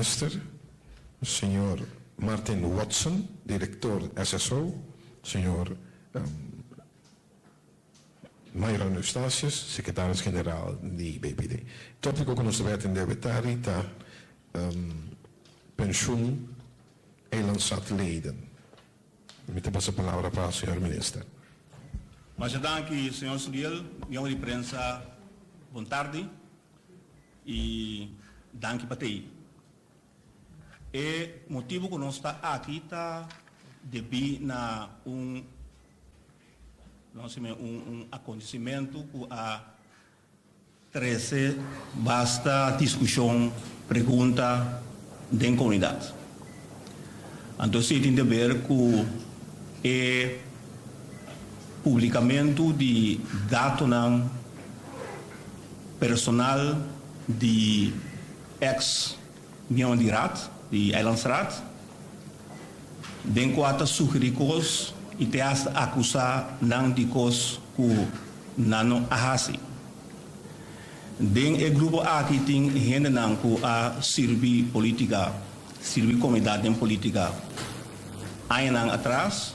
Minister, señor Martin Watson, director SSO, señor Myron Eustatius, secretaris generaal di BPD. Topico cu nos ta bay atende awe tardi ta pensioen eilandsraadleden. Mi ta pasa palabra pa señor Minister. Masha danki señor Suriel, miembro di prensa bon tardi y danki pa tei. E motibo cu nos ta aki ta debi na un un acontecimento cu a trese basta diskushon, pregunta den komunidat. Anto esei tin deber ku e publikamentu di datonan personal di eks miembro di Raad, di Eilandsraad, den kua ta sugerí kos i te asta akusá nan di kos ku Nan no a hasi. Den e grupo aki tin hendenan ku a sirbi politika, sirbi komunidat den politika añanan atras,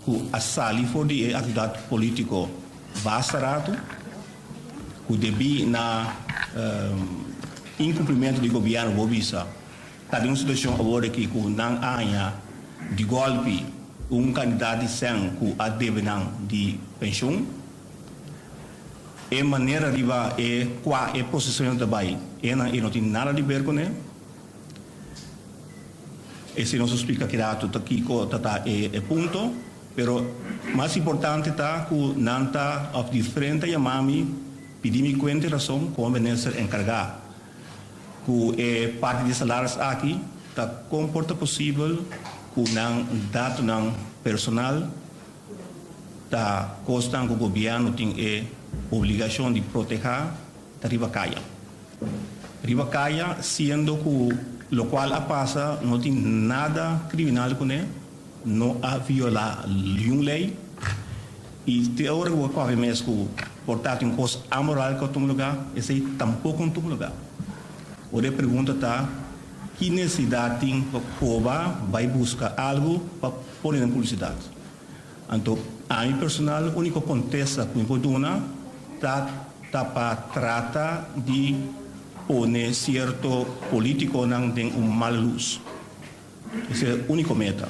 ku a sali for di e aktividat politiko basta ratu, ku debí na inkumplimentu di gobièrnu bo bisa ta den un situashon awor aki ku nan a haña di gòlpi un kandidat di sèn ku a debe nan di penshun. E manera riba e kua e prosesamentu ta bai, enan e no tin nada di ber kuné. Esei nos a splika ki ratu ta kiko ta ta e punto, pero mas importante ta ku nan ta òf diferente a yama mi pidi mi kuenta i rason komo minister enkargá Ku e parti di salaris aki ta kon por ta posibel ku nan datonan personal ta kosnan ku gobièrnu tin e obligashon di protehá ta riba kaya. Riba kaya siendo ku lokual a pasa no tin nada kriminal kuné, no a violá niun lei i te ora ku bo kòrda mes ku por ta tin kos amoral ku a tuma lugá, esei tampoko no tuma lugá. Ora e pregunta ta, ki nesesidat tin pa koba bai buska algu pa pone den publisidat? Anto ami personal úniko kontesta ku mi por duna ta ta pa trata di pone sierto polítikonan den un mal lus. Esei e úniko meta.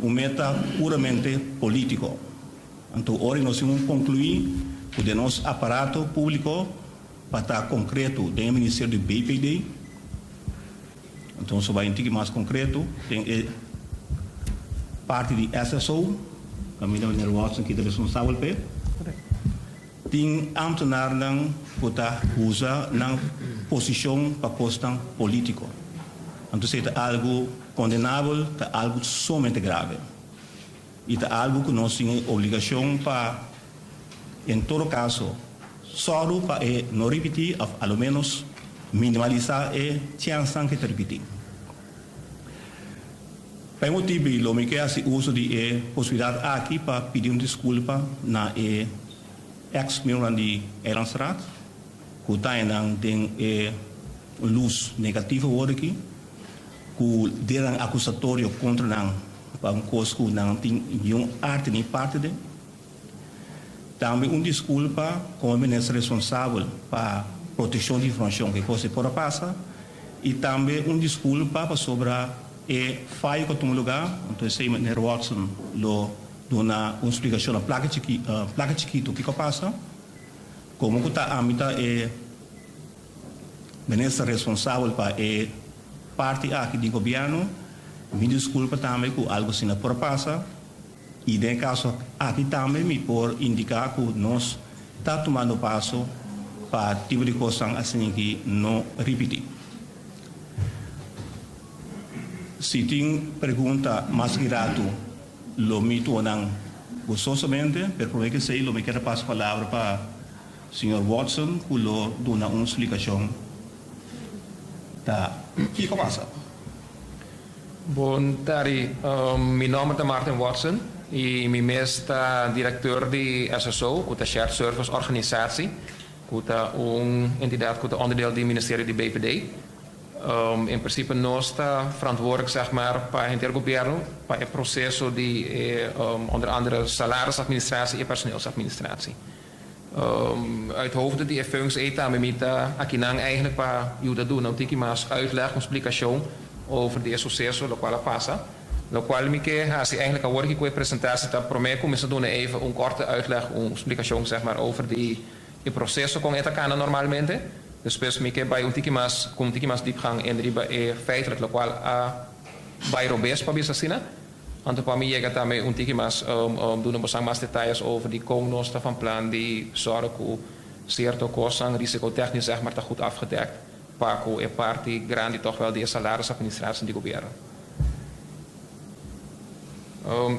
Un meta puramente polítiko. Anto ora nos tin un konkluí ku den nos aparato públiko pa ta konkreto den e ministerio di BPD, anto nos a bai un tiki mas konkreto den e parti di SSO, kaminda meneer Watson ki ta responsabel p'e. Tin ambtenarnan ku ta usa nan posishon pa kosnan polítiko. Anto esei ta algu kondenabel, ta algu sumamente grave. I ta algu ku nos tin e obligashon pa, en todo kaso, sòru pa e no ripití òf a lo ménos minimalisá e chènsnan ku e ta ripití. Pa e motibu ei lo mi ke hasi uso di e posibilidat aki pa pidi un diskulpa na e eks miembronan di Eilandsraad ku ta nan den e lus negativo awor aki, ku denan akusatorio kontra nan pa un kos ku nan tin niun arte ni parte den. Tambe un diskulpa komo minister responsabel pa protekshon di informashon ku e kos ei por a pasa i tambe un diskulpa pasobra e fayo ku a tuma lugá, anto esei meneer Watson lo duna un splikashon na plaka chiki plaka chikitu kiko a pasa. Komo ku ta ami ta e minister responsabel pa e parti aki di gobièrnu, mi diskulpa tambe ku algu asina por a pasa. I den e kaso aki tambe mi por indiká ku nos ta tumando paso pa tipo di kosnan asin'aki no ripití. Si tin pregunta mas ki ratu lo mi tuma nan gustosamente, pero promé ku esei lo mi kere pasa palabra pa señor Watson ku lo duna un splikashon ta kiko pasa. Bon tardi, mi nomber ta Martin Watson y mi mes ta directeur di SSO, cu ta Shared Service Organisatie, cu ta un entidad cu ta onderdeel di Ministerio di BPD. In principe nos ta verantwoordelijk zeg maar pa henter gobierno pa e proceso di e onder andere salarisadministratie y personeelsadministratie. Uit hoofde di e functie ey tambe mi ta akinan eigenlijk pa yuda duna un tiki mas uitleg, un splicacion over di e suceso locual a pasa. Locual mi ke haci eigenlijk awor aki cu e presentatie ta prome cuminsa duna even un korte uitleg, un splicacion zeg maar over di e proceso con e ta cana normalmente. Despues mi ke bay un tiki mas cu un tiki mas diepgang in riba e feitelijk locual a bay robes pa bisa asina. Anto pa mi yega tambe un tiki mas duna bosan mas detayes over di kon nos ta van plan di sòru ku sierto kosnan risicotechnisch zeg maar ta goed afgedekt pa ku e parti grandi tòg wèl di e salarisadministratie di gobièrnu.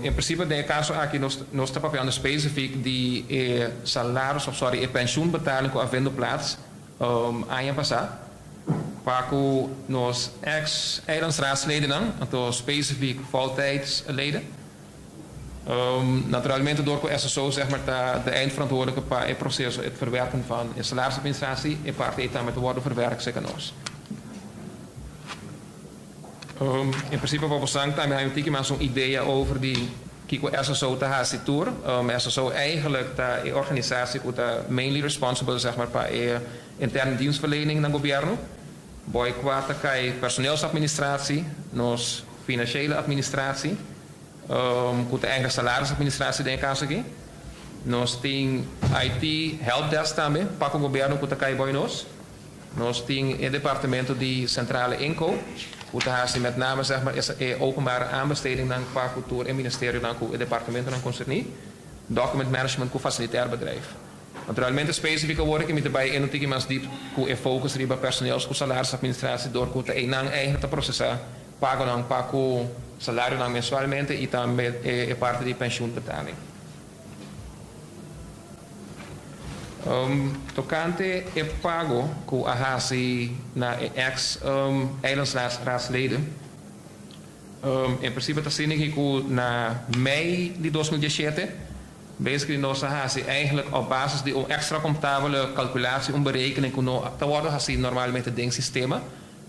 En principe den e kaso aki nos nos ta papiando specifiek di e salaris of sorry e pensioenbetaling ku a vindo plaats aña pasá. Pa ku nos ex eilandsraadsledennan, anto specifiek voltijdsleden. Naturalmente door ku SSO zeg maar ta de eindverantwoordelijke pa e proceso, het verwerken van e salarisadministratie, e parti ei tambe ta wordo verwerkt serka nos. In principe pa bosan tambe haña un tiki mas un idea over di kiko SSO ta hasi tur. SSO eigenlijk ta e organisatie ku ta mainly responsible zeg maar pa e Interne dienstverlening na gobierno, boy cua ta cay personeelsadministratie, nos financiële administratie, cu ta eigenlijk salarisadministratie den e caso aki. Nos tin IT helpdesk tambe pa cu gobierno cu ta cay boy nos. Nos tin e departamento di centrale inkoop cu ta haci met name zeg maar e openbare aanbestedingnan pa cu tur e ministerionan cu e departamentonan concerni, document management cu facilitair bedrijf. Naturalmente specifico awor aki mi ta bay en un tiki mas diep cu e focus riba personeels cu salarisadministratie door cu ta eynan eigenlijk ta procesa pagonan pa cu salarionan mensualmente y tambe e parti di pensioenbetaling. Tocante e pago cu a haci na e ex eilandsraadsleden, en principe ta asina aki cu na mei di 2017, Basically nos a hasi eigenlijk op basis di un extra comptabele calculatie, un berekening cu no ta wordo haci normalmente den sistema,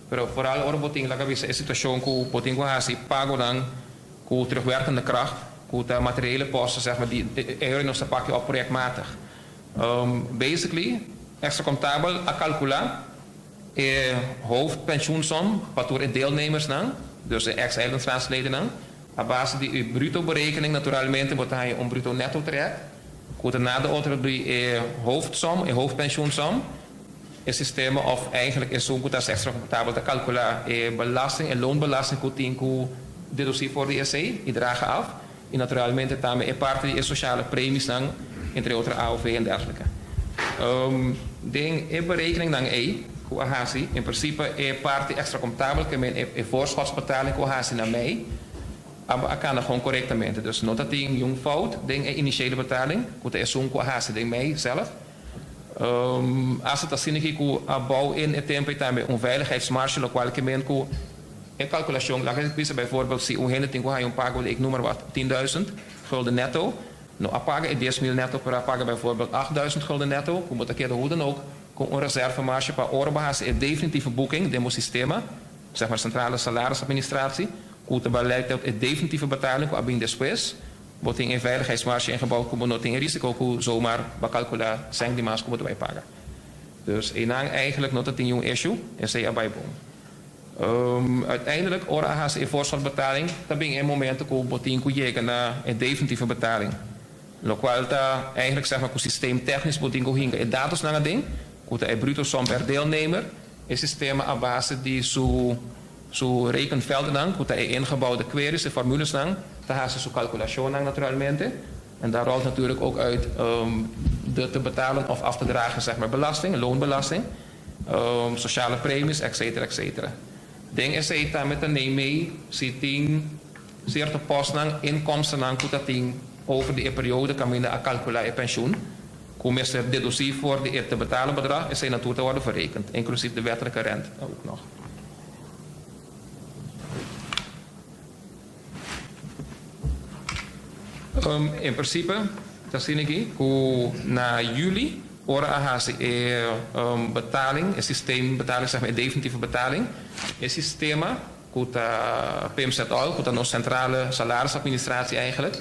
pero vooral ora bo tin laga bisa e situacion cu bo tin cu haci pagonan cu terugwerkende kracht, cu ta materiële kosten zeg maar di e nos ta papia op projectmatig. Basically extra comptabel a calcula e hoofdpensioensom pa tur e deelnemersnan, dus e ex-eilandsraadsledennan, A base di e bruto berekening naturalmente bo ta haña un bruto netto trek, ku ta nada otro di e hoofdsom, e hoofdpensioensom. E sistema òf eigenlijk esun ku ta hasi extra kontabel ta kalkulá e belasting, e loonbelasting ku tin ku dedusí for di esei i draga af, i naturalmente tambe e parti di e sosiale premisnan, entre otro AOV en dergelijke. Den e berekeningnan ei ku a hasi, en prinsipe e parti extra kontabel, ke men e voorschotsbetaling ku a hasi na mei, a kana gewoon korektamente. Dus no ta tin niun fout den e initiële betaling, ku ta esun ku a hasi den mei zelf. Asta ta asina ki ku a bou in e tempu ei tambe un veiligheidsmarge, lokual ke men ku e kalkulashon, laga bisa bijvoorbeeld si un hende tin ku haña un pago di ik noem maar wat 10.000 gulden netto, No a paga e 10.000 netto pero a paga bijvoorbeeld 8.000 gulden netto, ku bo ta keda hoe dan ook ku un reservemarge pa ora bo hasi e definitieve boeking den bo sistema, zeg maar centrale salarisadministratie, ku ta bai lei tot e definitieve betaling ku a bin despues. Bo tin e veiligheidsmarge ingebouwd ku bo no tin e risico ku zomaar bo a kalkulá sèn di mas ku bo ta bai paga. Dus einan eigenlijk no ta tin niun issue, esei a bai bon. Uiteindelijk, ora a hasi e voorschotbetaling, ta bin e momento ku bo tin ku yega na e definitieve betaling. Lokual ta eigenlijk zeg maar ku systeemtechnisch bo tin ku hinka e datosnan aden, ku ta e bruto som per deelnemer. E sistema a base di su su rekenveldennan, ku ta e ingebouwde queries, e formulesnan, ta hasi su kalkulashonnan naturalmente. En daar rolt natuurlijk ook uit de te betalen of af te dragen zeg maar belasting, loonbelasting. Sociale premies etc etc. Den esey tambe ta neem mee si tin cierto postnan, inkomstennan cu ta tin over di e periodo caminda a calcula e pensioen cu mester deduci for di e te betalen bedrag, esey na tur ta wordo verrekend, inclusief de wettelijke rente ook nog. En principe ta asina aki cu na juli. Ora a hasi e betaling, e systeembetaling, zeg maar, e definitieve betaling, e sistema ku ta PMZOL, ku ta nos sentrale salarisadministratie eigenlijk,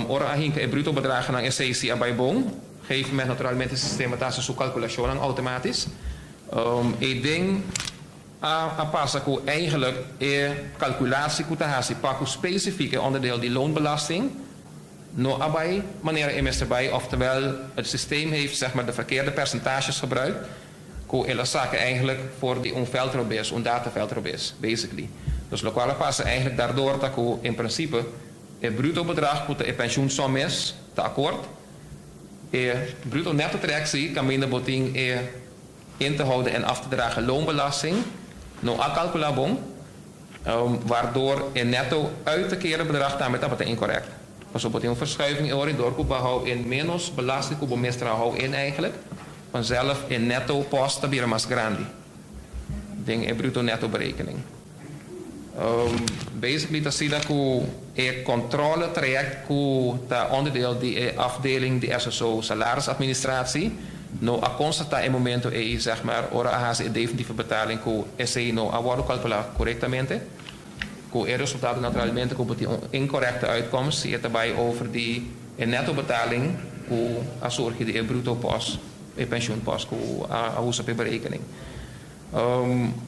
ora a hinka e bruto bedragennan esei si a bai bon, gegeven moment naturalmente e sistema ta hasi su kalkulashonnan outomatisch. E den a pasa ku eigenlijk e kalkulatie ku ta hasi pa ku spesifiek e onderdeel di loonbelasting no a bai manera e mester bai, oftewel het systeem heeft zeg maar de verkeerde percentages gebruikt ku el a saka eigenlijk for di un veld robes, un dataveld robes, basically. Dus lokual a pasa eigenlijk daardoor ta ku in principe e bruto bedrag ku ta e pensioensom is ta akkoord, e bruto netto trek si kaminda bo tin e in te houden en af te dragen loonbelasting no a kalkulá bon, waardoor e netto uit te keren bedrag tambe tabata incorrect. Pasobra bo tin un verschuiving e ora door ku bo a hou in menos belasting ku bo mester a hou in eigenlijk, vanzelf e netto post ta bira mas grandi den e bruto netto berekening. Basically ta asina ku e controle traject ku ta onderdeel di e afdeling di SSO salarisadministratie no a constata e momento ei zeg maar ora a haci e definitieve betaling ku esei no a wordo calcula correctamente ku e resultado naturalmente ku bo tin un incorrecte uitkomst si e ta bai over di e netto betaling ku a surgi di e bruto post e pensioen post ku a usa pa e berekening.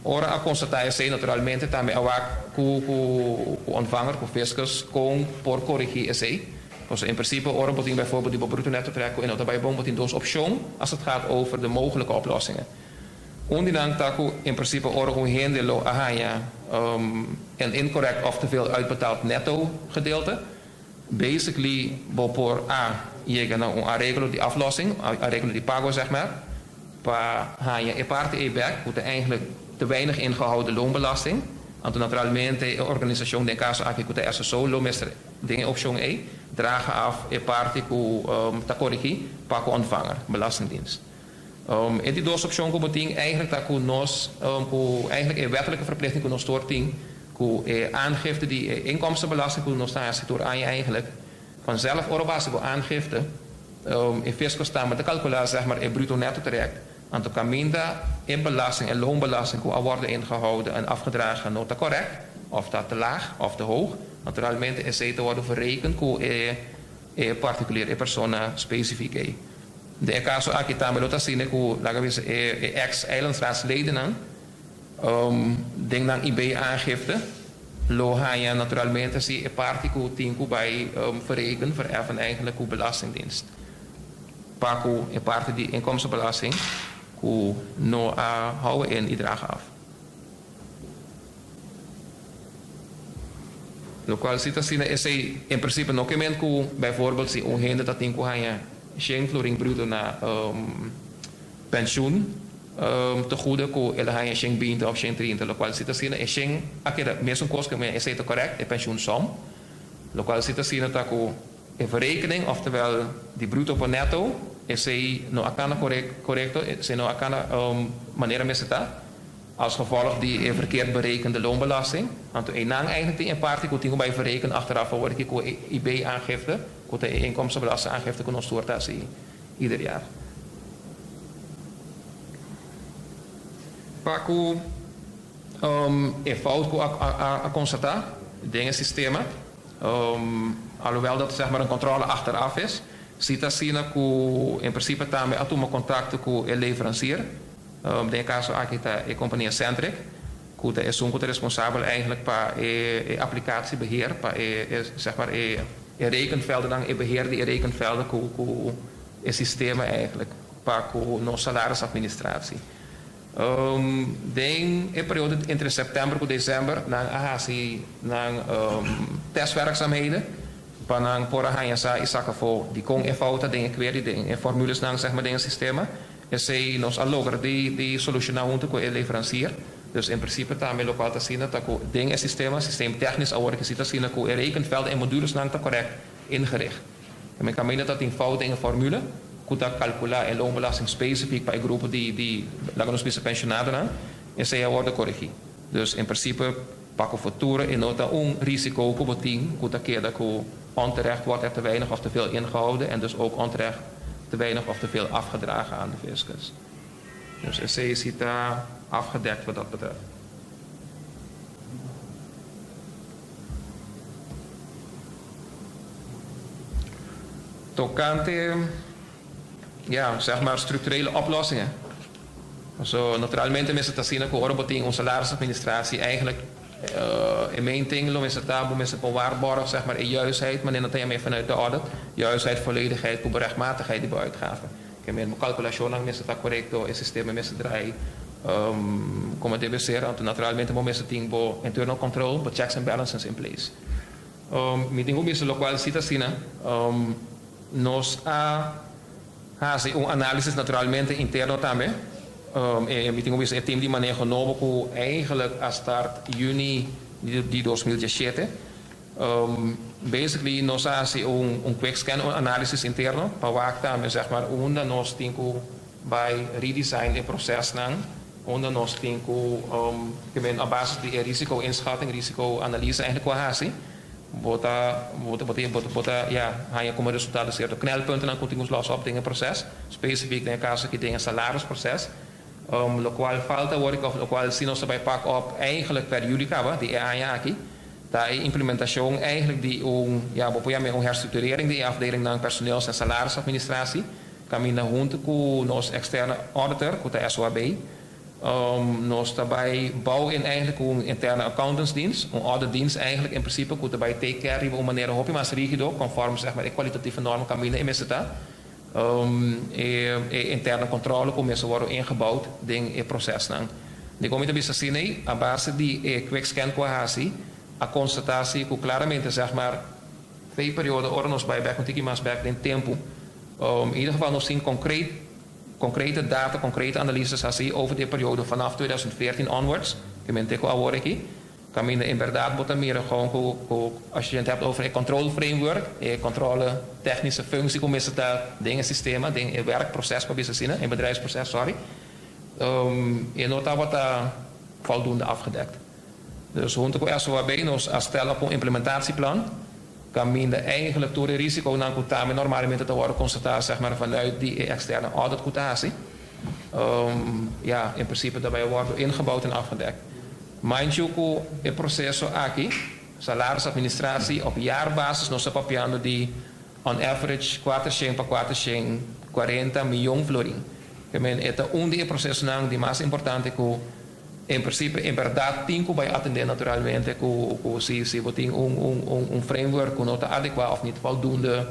Ora a constata esey, naturalmente tambe a wak cu cu ontvanger, cu fiscus, con por corrigi esey. Pasobra in principe ora bo tin bijvoorbeeld di bo bruto netto trek cu e no ta bay bon, bo tin dos opcion als het gaat over de mogelijke oplossingen. Un di nan ta cu in principe ora un hende lo a haya een incorrect of teveel uitbetaald netto gedeelte, basically bo por a yega na un areglo di aflossing, areglo di pago zeg maar, Pa haña e parti ei bek ku ta eigenlijk te weinig ingehouden loonbelasting. Anto naturalmente e organisashon den e kaso aki ku ta SSO lo mester den e opshon ei draga af e parti ku ta korigí pa ku ontvanger, Belastingdienst. E di dos opshon ku bo tin eigenlijk ta ku nos ku eigenlijk e wettelijke verplichting ku nos tur tin ku e aangifte di e inkomstenbelasting ku nos ta hasi tur aña eigenlijk Vanzelf ora bo hasi bo aangifte, e fiscus tambe ta calcula zeg maar e bruto netto traject. Anto caminda e belasting, e loonbelasting cu a wordo ingehouden en afgedragen no ta correct, of ta te laag of te hoog, naturalmente esey ta wordo verrekend cu e e particulier, e persona specifiek ey. Den e caso aki tambe lo ta asina cu, laga bisa, e e ex eilandsraadsledennan Den nan IB aangifte lo haña naturalmente si e parti ku tin ku bai verreken, vereffen eigenlijk ku Belastingdienst pa ku e parti di inkomstenbelasting ku no a hou in i draga af. Lokual si ta asina esei en prinsipe no ke ment ku bijvoorbeeld si un hende ta tin ku haña shen florin bruto na Pensioen te goede ku el a haña shen binti òf shen trinta, lokual si ta asina e shen a keda mesun kos ku esei ta korèkt, e pensioensom. Lokual si ta asina ta ku e verrekening, oftewel di bruto pa nèto, esei no a kana korekto, esei no a kana manera mester ta, als gevolg di e verkeerd berekende loonbelasting. Anto einan eigenlijk tin e parti ku tin ku bai verreken achteraf awor aki ku e IB-aangifte, ku ta e inkomstenbelastingaangifte ku nos tur ta hasi ieder jaar. Pa ku e fout ku a konstatá den e sistema, alhoewel dat zeg maar een controle achteraf is, si ta asina ku en prinsipe tambe a tuma kontakto ku e leveransier, den e kaso aki ta e kompania Centric, ku ta esun ku ta responsabel eigenlijk pa e aplikatiebeheer, pa e zeg maar e rekenveldennan, e beheer di e rekenvelden ku e sistema eigenlijk pa ku nos salarisadministratie. Den e periodo entre september ku december nan a hasi nan testwerkzaamheden pa nan por a haña sa i saka afó dikon e fout ta den e query, den e formulesnan zeg maar den e sistema. Esei nos a logra di di solushoná huntu ku e leveransier. Dus en prinsipe tambe lokual ta asina ta ku den e sistema, systeemtechnisch awor ke si ta asina ku e rekenvelden en modulesnan ta korèkt ingericht. E kaminda ta tin fout den e formule ku ta kalkulá e loonbelasting spesifik pa e grupo di di laga nos bisa penshonadonan, esei a wòrdu koregí. Dus en prinsipe pa ku futuro e no ta un risiko ku bo tin ku ta keda ku onterecht wordt er te weinig of te veel ingehouden en dus ook onterecht. te weinig of te veel afgedragen aan de fiscus. Dus esei si ta afgedekt wat dat betreft. Tocante, ja, zeg maar structurele oplossingen. So, naturalmente mester ta asina cu ora bo tin un salarisadministratie eigenlijk e main thing lo mester ta bo mester por waarborg zeg maar e juistheid, manera nan ta yama e vanuit de audit, juistheid, volledigheid cu berechtmatigheid di bo uitgaven. Ke men bo calculacionnan mester ta corecto, e sistema mester draai como debe ser, anto naturalmente bo mester tin bo internal control, bo checks and balances in place. Mi tin cu bisa locual si ta asina, nos a haci un analisis naturalmente interno tambe, e mi tin cu bisa e team di maneho nobo cu eigenlijk a start juni di 2017. Basically nos a haci un quick scan, un analisis interno pa wak tambe zeg maar unda nos tin cu bay redesign e procesnan, unda nos tin cu a basis di e risico inschatting, risico analyse eigenlijk cu a haci. Bo ta bo ta bo ta ya haña komo resultado sierto knelpuntennan ku tin ku los op den e proses, spesifik den e kaso aki den e salarisproses, lokual falta awor òf lokual si nos ta bai pak op eigentlik per juli kaba di e aña aki, ta e implementashon eigentlik di un ya bo por yam'é un herstrukturering di e afdelingnan personeels en salarisadministratie kaminda huntu ku nos eksterne auditor ku ta SOAB. Nos ta bai bou in eigenlijk un interne accountantsdienst, un auditdienst eigenlijk in principe ku ta bai take care riba un manera hopi mas rigido conforme zeg maar e kwalitatieve normen kaminda e mester ta. E e interne controle ku mester wòrdu ingebouwd den e prosesnan. Dikon mi ta bisa asina ei? A base di e quick scan ku a hasi a konstatá si ku klaramente zeg maar fe periodo ora nos bai bèk un tiki mas bèk den tempu in ieder geval nos tin konkreet Concrete data, concrete analises haci over di e periodo vanaf 2014 onwards, ke men te cu awor aki, caminda en berdad bo ta mira gewoon cu cu als je het hebt over e control framework, e controle technische functie cu mester ta den e sistema, den e werkproces pa bisa asina, e bedrijfsproces, sorry, e no tabata voldoende afgedekt. Dus hunto cu SOAB nos a stel op un implementatieplan caminda eigenlijk tur e risiconan cu tambe normalmente ta wordo constata zeg maar vanuit di e externe audit cu ta haci, ja, in principe ta bay wordo ingebouwd en afgedekt. Mind you cu e proceso aki, salarisadministratie, op jaarbasis nos ta papiando di on average 400 pa 440 miyon florin. Ke men e ta un di e procesonan di mas importante cu En principe en berdad tin cu bay atende naturalmente cu cu si si bo tin un un un un framework cu no ta adecua of niet voldoende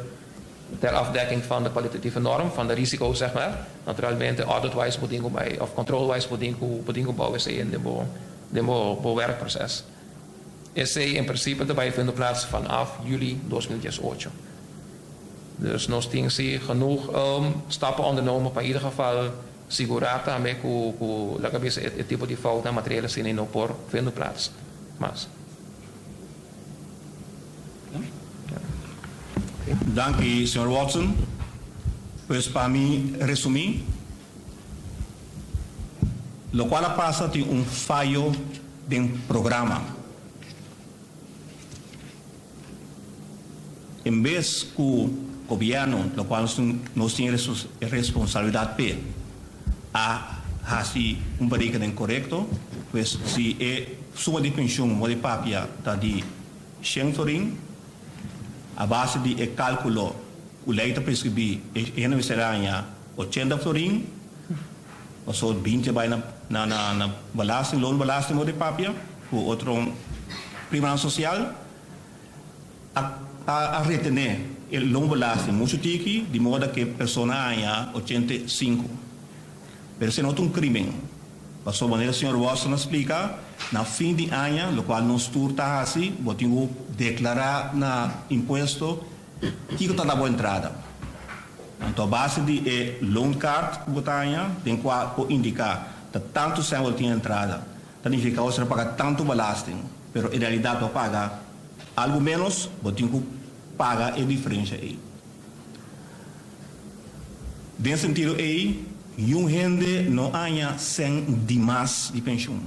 ter afdekking van de kwalitatieve norm van de risico zeg maar, naturalmente audit wise bo tin cu bay of control wise bo tin cu bo tin cu bou esey in den bo den bo bo werkproces. Esey en principe ta bay vinden plaats vanaf juli 2018. Dus nos tin si genoeg stappen ondernomen pa in ieder geval Sigurá tambe ku ku laga bisa e tipo di foutnan material asina no por vindo plaats mas. Danki señor Watson. Pues pa mi resumí, lokual a pasa tin un fayo den programa. En bes ku gobièrnu, lokual nos tin e responsabilidat p'e, a hasi un berekening korekto, pues si e suma di penshun mo di papia ta di shen florin, a base di e kalkulo ku lei ta preskribí e hende mester haña 80 florin, pasobra 20 bai na na belasting, loonbelasting mo di papia, ku otro primanan sosial. A a retené e loonbelasting muchu tiki, di moda ku e persona a haña 85. Pero esei no ta un krimen, pasobra manera señor Watson a splika, na fin di aña, lokual nos tur ta hasi, bo tin ku deklará na impuesto kiko ta ta bo entrada. Anto a base di e loonkaart ku bo ta haña, den kua por indiká ta tantu sèn bo tin entrada, Ta nifiká bo ser paga tantu belasting, pero en realidat bo paga algu ménos, bo tin ku paga e diferensha ei. Den sentido ei, niun hende no haña sèn di mas di penshun.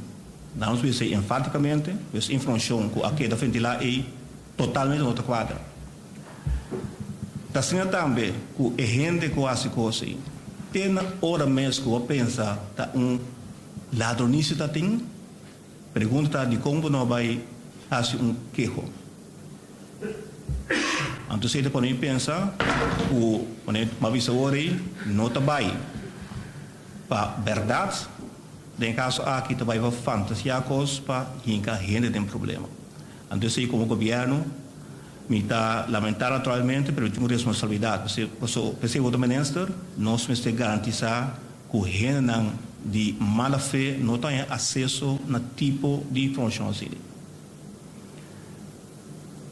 Nan nos bisa ei enfátikamente, pues informashon ku a keda ventilá ei totalmente no ta kuadra. Ta asina tambe ku e hende ku hasi kos ei, te na ora mes ku bo pensa ta un ladronisia ta tin, pregunta ta dikon bo no bai hasi un keho. Anto esei ta pone mi pensa ku wanneer mi a bisa awor ei no ta bai pa bèrdat, den e kaso aki ta bai pa fantasia kos pa hinka hende den problema. Anto esei komo gobièrnu Mi ta lamentá naturalmente, pero mi tin un responsabilidat. Paso, p'esei bo ta minister, nos mester garantisá ku hendenan di mala fe no ta haña aseso na tipo di informashon asina.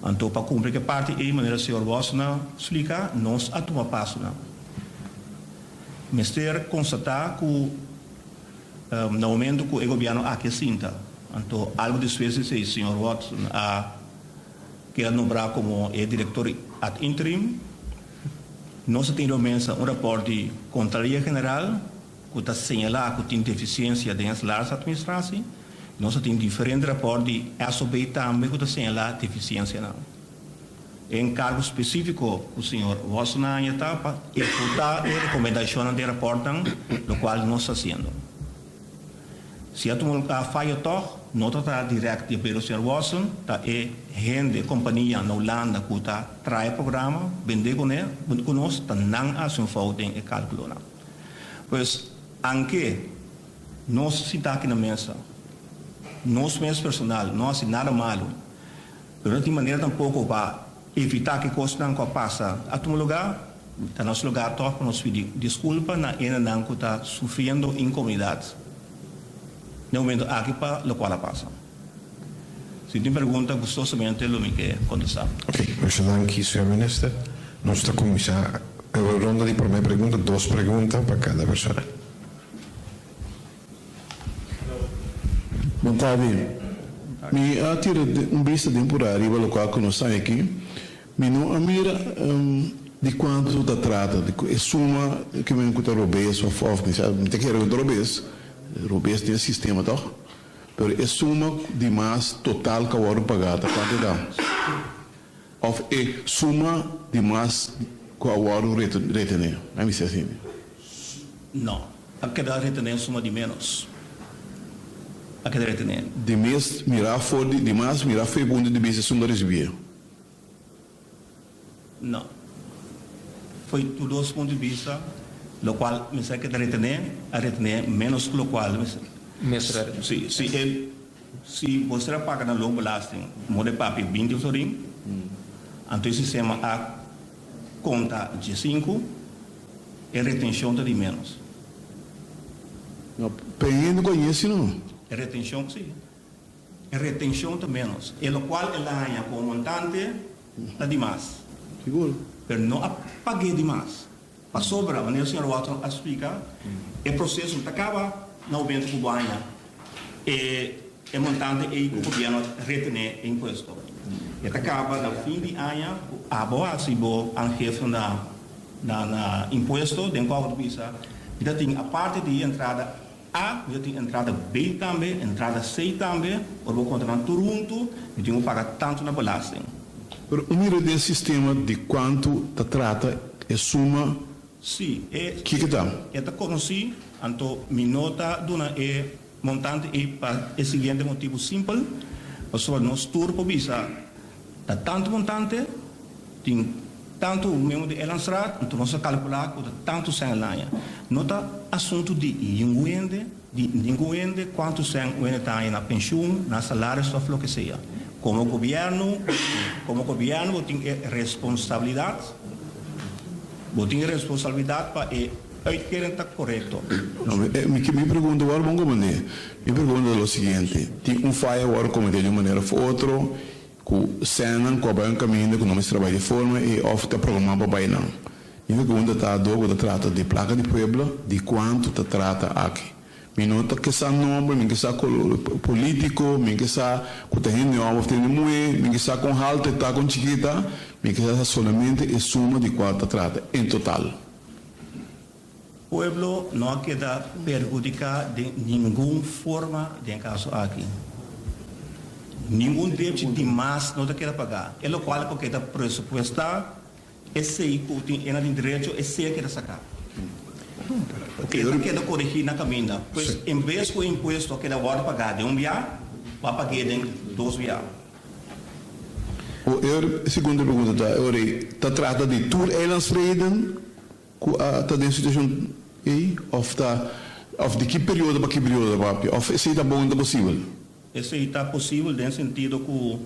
Anto pa kumpli ku e parti ei, manera señor Watson a splika, nos a tuma pasonan. Mester konstatá ku na momento ku e gobièrnu aki a sinta, anto algu despues di esei señor Watson a Keda nombrá komo e direktor ad interim. Nos a tin riba mesa un rapòrt di Kontraloria General ku ta señalá ku tin defisiensia den e salaris-administratie. Nos a tin diferente rapòrt di SOB tambe ku ta señalá defisiensianan. E enkargo spesífiko ku señor Watson a haña ta pa ehekutá e rekomendashonnan den e rapòrtnan, lokual nos ta hasiendo. Si a tuma lugar fayo tog, no ta traha direct di pero señor Watson ta e hende, e compania na Hulanda cu ta traha e programa, bende cune, cu nos, ta nan a haci un fout den e calculonan. Pues, anke nos sinta aki na mesa, nos mes personal no haci nada malo, pero no tin manera tampoco pa evita cu e cosnan cu a pasa a tuma lugar. Ta nos lugar tòg pa nos pidi diskulpa na enenan ku ta sufriendo inkomunidat den e momento aki pa lokual a pasa. Si tin pregunta gustosamente lo mi ke kontestá. Ok, masha danki señor Minister. Nos ta kuminsá e ronda di promé pregunta, dos pregunta pa kada persona. Bon tardi. Mi a tira un bista den purá riba lokual ku nos ta aki. Mi no a mira di kuantu ta trata, di e suma ku men ku ta robes òf òf mi sa mi ta kere ku ta robes, robes den e sistema tòg, pero e suma di mas total ku a wòrdu pagá ta kuantu e ta? Òf e suma di mas ku a wòrdu retené? A mi sa asina. No. A keda retené suma di ménos. A keda retené. Di mes mirá for di di mas mirá for e punto di bista esun ta risibié. No. Foi tur dos punto di bista, lokual mester a keda retené, a retené ménos ku lokual mester. Mester a retené. Si, si e, si bo ser a paga na loonbelasting, moda e papia 20 florin, anto e sistema a konta diesinku. E retenshon ta di ménos. No, p'e ku a yesi no. E retenshon, si. E retenshon ta ménos. E lokual el a haña komo montante ta di mas. Sigur. Pero no a pag'é di mas. Pasobra, manera señor Watson a splika, e proseso no ta kaba na momento ku bo haña e e montante ei ku gobièrnu a retené e impuesto. E ta kaba na fin di aña ku abo hasi bo aangifte na. Na na impuesto den kua bo ta bisa mi ta tin aparte di entrada A mi ta tin entrada B tambe, entrada C tambe, ora bo konta nan tur huntu mi tin ku paga tantu na belasting. Pero un mira den sistema di kuantu ta trata e suma Si, e kiko ta? E ta konosí, anto mi no ta duna e montante ei pa e siguiente motibu simpel, pasobra nos tur por bisa ta tantu montante, Tin tantu miembro di Eilandsraad, anto nos a kalkulá ku ta tantu sèn el haña. No ta asuntu di ningun hende, di ningun hende kuantu sèn un hende ta haña na penshun, na salaris òf loke sea. Komo gobièrnu, komo gobièrnu bo tin e responsabilidat, bo tin e responsabilidat pa e uitkering ta korekto. No, mi mi pregunta wòrdu bon komprendé. Mi pregunta ta lo siguiente, tin un faya wòrdu kometé di un manera òf otro, Ku sènnan ku a bai un kaminda ku no mester a bai di forma ei òf ta programá pa bai nan. Mi pregunta ta dor ku ta trata di plaka di pueblo, di kuantu ta trata aki? Mi no ta ke sa nomber, mi ke sa kolor polítiko, mi ke sa ku ta hende hòmber òf ta hende muhé, mi ke sa kon haltu e ta, kon chikí e ta, mi ke sa solamente e suma di kua ta trata en total. Pueblo no a keda perhudiká den ningun forma den e kaso aki. Ningun debchi di mas no ta keda pagá. E lokual ku keda presupuestá Esei ku tin ena tin derecho esei a keda saká. E ta keda koregí na kaminda. Pues en bes ku e impuesto a keda wòrdu pagá den un bia, bo a pag'é den dos bia. O e segundo pregunta ta, ora ta trata di tur eilandsreden ku a ta den situashon ei òf ta òf di ki periodo pa ki periodo ta papia òf esei ta bon ta posibel? Esei ta posibel den sentido ku,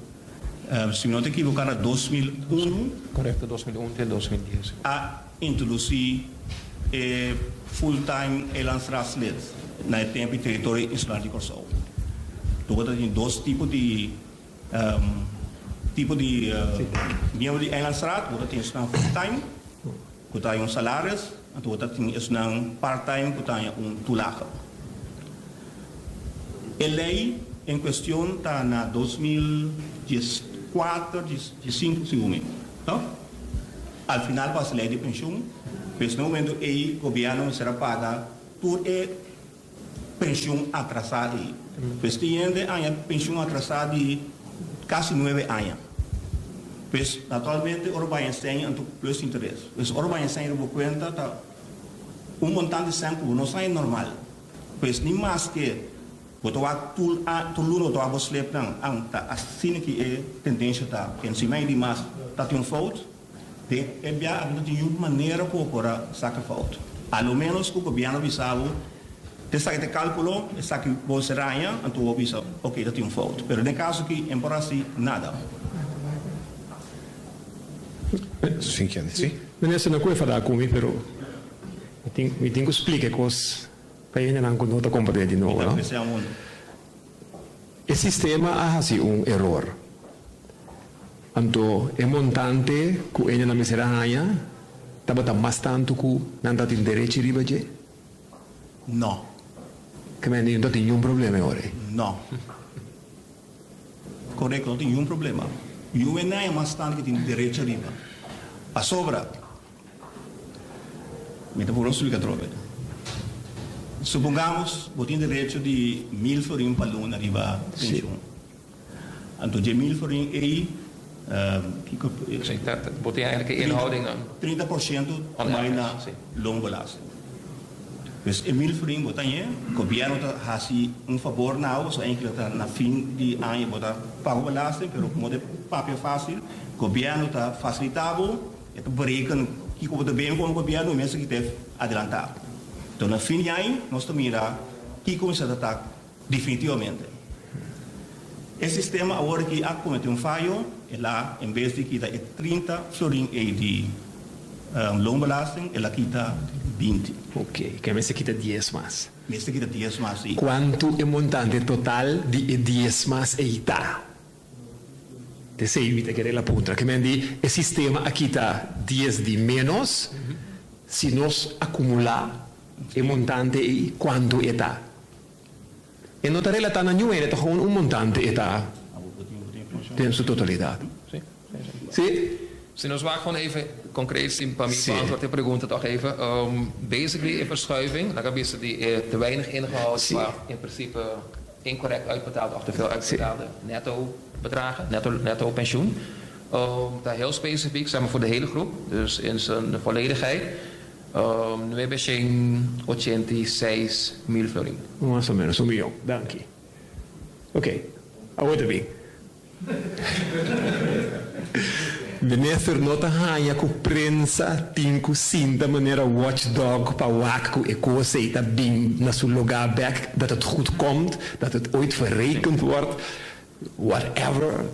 si mi no ta ekiboká, na 2001. Korekto, 2001 te 2010. A introdusí e full-time eilandsraadslid na e tempu teritorio insular di Kòrsou. Tabata tin dos tipo di tipo di miembro di eilandsraad, bo ta tin esnan full-time ku ta haña un salaris, anto bo ta tin esnan part-time ku ta haña un toelage. E lei en kuestion ta na 2014, diesinku segun mi, no? Al final pasa lei di penshun, pues na e momento ei gobièrnu mester a paga tur e penshun atrasá ei. Pues tin hende haña penshun atrasá di kasi nuebe aña. Pues naturalmente ora bo haña sèn anto plus interes. Pues ora bo haña sèn riba bo kuenta ta un montante sèn ku bo no sa e normal. Pues ni maske bo ta wak tur a tur luna bo ta wak bo slipnan an ta asina ki e tendencia ta encima y di mas ta tin un fout den e bia aki no tin niun manera ku bo por a saka fout a lo menos ku gobierno bisa bo esaki ta e calculo esaki bo ser haña anto bo bisa ok ta tin un fout pero den caso aki en por haci nada. Si, si. Minister no ku e fada ku mi pero. Mi tin ku splika e kos pa e hendenan ku no ta komprendé di nobo, no? E sistema a hasi un eror. Anto e montante ku e hendenan mester a haña tabata mas tantu ku nan tabatin derechi riba dje? No. Ke mende no tabatin niun problema e ora ei? No. Korekto, no tin niun problema. Niun hende haña mas tantu ku tin derechi riba. Pasobra. Mi ta puru splika atrobe. Supongamos bo tin derecho di mil florin pa luna riba penshun. Anto dje mil florin ei, kiko? Sí, ta, bo tin eigenlijk e inhouding dan. 30% bai na loonbelasting. Dus e mil florin bo ta hañ'é, gobièrnu ta hasi un fabor na bo, pasobra enkele ta na fin di aña bo ta paga belasting, pero komo ta papia fásil, gobièrnu ta fasilitá bo. E ta bereken kiko bo ta bebe komo gobièrnu i mester kita e adelantá. Enton na fin di aña nos ta mira kiko mester ta ta definitivamente. E sistema awor aki a komete un fayo, el a en bes di kita e 30 florin ei di loonbelasting el a kita 20. Ok, ke mester kita dies mas. Mester kita dies mas, si. Kuantu e montante total di e dies mas ei ta? T'esei mi ta kere la puntra. Ke men di e sistema a kita dies di ménos, si nos akumulá e montante ei kuantu e ta? E no ta relatá na niun hende, ta gewoon un montante e ta den su totalidat. Sí? Si nos wak gewoon even konkreet si pa mi beantwoord e pregunta toch even. Basically e verschuiving, laga bisa di e te weinig ingehouden pa in principe incorrect uitbetaalde of te veel uitbetaalde netto bedragen, netto, netto pensioen. Ta heel specifiek, zeg maar voor de hele groep, dus in zijn volledigheid, 986 mil florin. Mas o menos un miyon. Danki. Oké, awor ta bin. Minister no ta haña ku prensa tin ku sinta manera watchdog pa wak ku e kos ei ta bin na su lugá bèk, dat het goed komt, dat het ooit verrekend wordt, whatever.